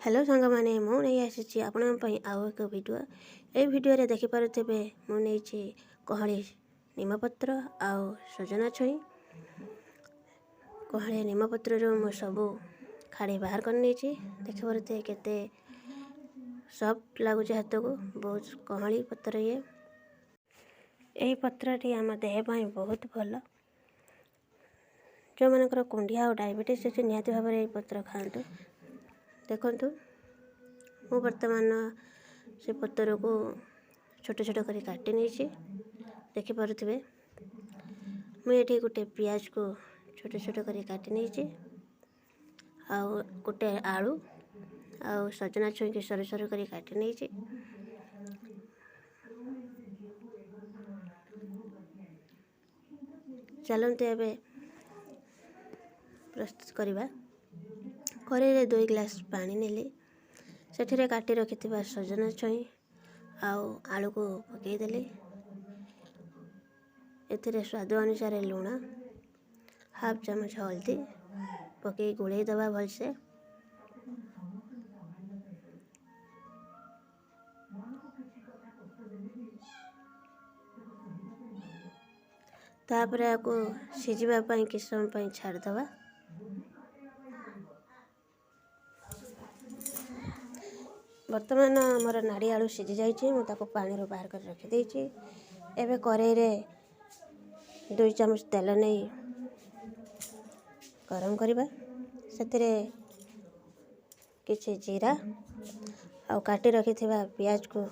Hello ସାଙ୍ଗମାନେ, ମୁଁ ନେଇ ଆସିଛି ଆପଣଙ୍କ ପାଇଁ ଆଉ ଏକ ଭିଡ଼ିଓ। ଏଇ ଭିଡ଼ିଓରେ ଦେଖିପାରୁଥିବେ, ମୁଁ ନେଇଛି କହଳି ନିମପତ୍ର ଆଉ ସଜନା ଛୁଇଁ। କହଳି ନିମପତ୍ରରୁ ମୁଁ ସବୁ ଖାଡ଼ି ବାହାର କରିନେଇଛି। ଦେଖିପାରୁଥିବେ କେତେ ସଫ୍ଟ ଲାଗୁଛି ହାତକୁ, ବହୁତ କହଳି ପତ୍ର ଇଏ। ଏହି ପତ୍ରଟି ଆମ ଦେହ ପାଇଁ ବହୁତ ଭଲ। ଯେଉଁମାନଙ୍କର କୁଣ୍ଡିଆ ଆଉ ଡାଇବେଟିସ୍ ଅଛି, ନିହାତି ଭାବରେ ଏହି ପତ୍ର ଖାଆନ୍ତୁ। ଦେଖନ୍ତୁ, ମୁଁ ବର୍ତ୍ତମାନ ସେ ପତ୍ରକୁ ଛୋଟ ଛୋଟ କରି କାଟି ନେଇଛି, ଦେଖିପାରୁଥିବେ। ମୁଁ ଏଠି ଗୋଟେ ପିଆଜକୁ ଛୋଟ ଛୋଟ କରି କାଟି ନେଇଛି ଆଉ ଗୋଟେ ଆଳୁ ଆଉ ସଜନା ଛୁଇଁକି ସରୁ ସରୁ କରି କାଟି ନେଇଛି। ଚାଲନ୍ତୁ ଏବେ ପ୍ରସ୍ତୁତ କରିବା। କରେଇରେ 2 ଗ୍ଲାସ୍ ପାଣି ନେଲି। ସେଠିରେ କାଟି ରଖିଥିବା ସଜନା ଛୁଇଁ ଆଉ ଆଳୁକୁ ପକାଇଦେଲି। ଏଥିରେ ସ୍ୱାଦ ଅନୁସାରେ ଲୁଣ, ହାଫ୍ ଚାମଚ ହଳଦୀ ପକାଇ ଗୋଳେଇ ଦେବା ଭଲସେ। ତାପରେ ଆକୁ ସିଝିବା ପାଇଁ କିଛି ସମୟ ପାଇଁ ଛାଡ଼ିଦେବା। ବର୍ତ୍ତମାନ ଆମର ନାଡ଼ି ଆଳୁ ସିଝି ଯାଇଛି। ମୁଁ ତାକୁ ପାଣିରୁ ବାହାର କରି ରଖିଦେଇଛି। ଏବେ କରେଇରେ 2 ଚାମଚ ତେଲ ନେଇ ଗରମ କରିବା। ସେଥିରେ କିଛି ଜିରା ଆଉ କାଟି ରଖିଥିବା ପିଆଜକୁ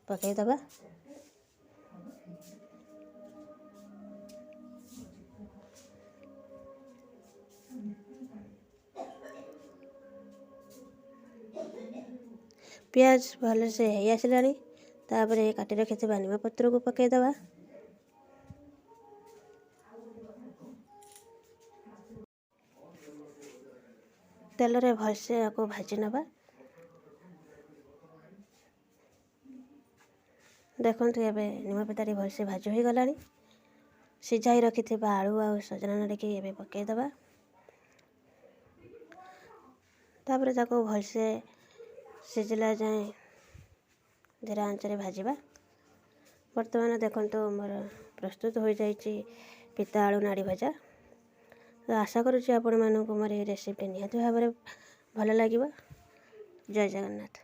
ପକାଇଦେବା। ପିଆଜ ଭଲସେ ହେଇ ଆସିଲାଣି। ତାପରେ କାଟି ରଖିଥିବା ନିମପତ୍ରକୁ ପକାଇଦେବା। ତେଲରେ ଭଲସେ ଆକୁ ଭାଜି ନେବା। ଦେଖନ୍ତୁ, ଏବେ ନିମପତ୍ରଟି ଭଲସେ ଭାଜି ହୋଇଗଲାଣି। ସିଝାଇ ରଖିଥିବା ଆଳୁ ଆଉ ସଜନା ନାଡ଼ିକି ଏବେ ପକାଇଦେବା। ତାପରେ ତାକୁ ଭଲସେ ସିଝିଲା ଯାଏଁ ଧୀର ଆଞ୍ଚରେ ଭାଜିବା। ବର୍ତ୍ତମାନ ଦେଖନ୍ତୁ, ମୋର ପ୍ରସ୍ତୁତ ହୋଇଯାଇଛି ପିତା ଆଳୁ ନାଡ଼ି ଭଜା। ତ ଆଶା କରୁଛି ଆପଣମାନଙ୍କୁ ମୋର ଏଇ ରେସିପିଟି ନିହାତି ଭାବରେ ଭଲ ଲାଗିବ। ଜୟ ଜଗନ୍ନାଥ।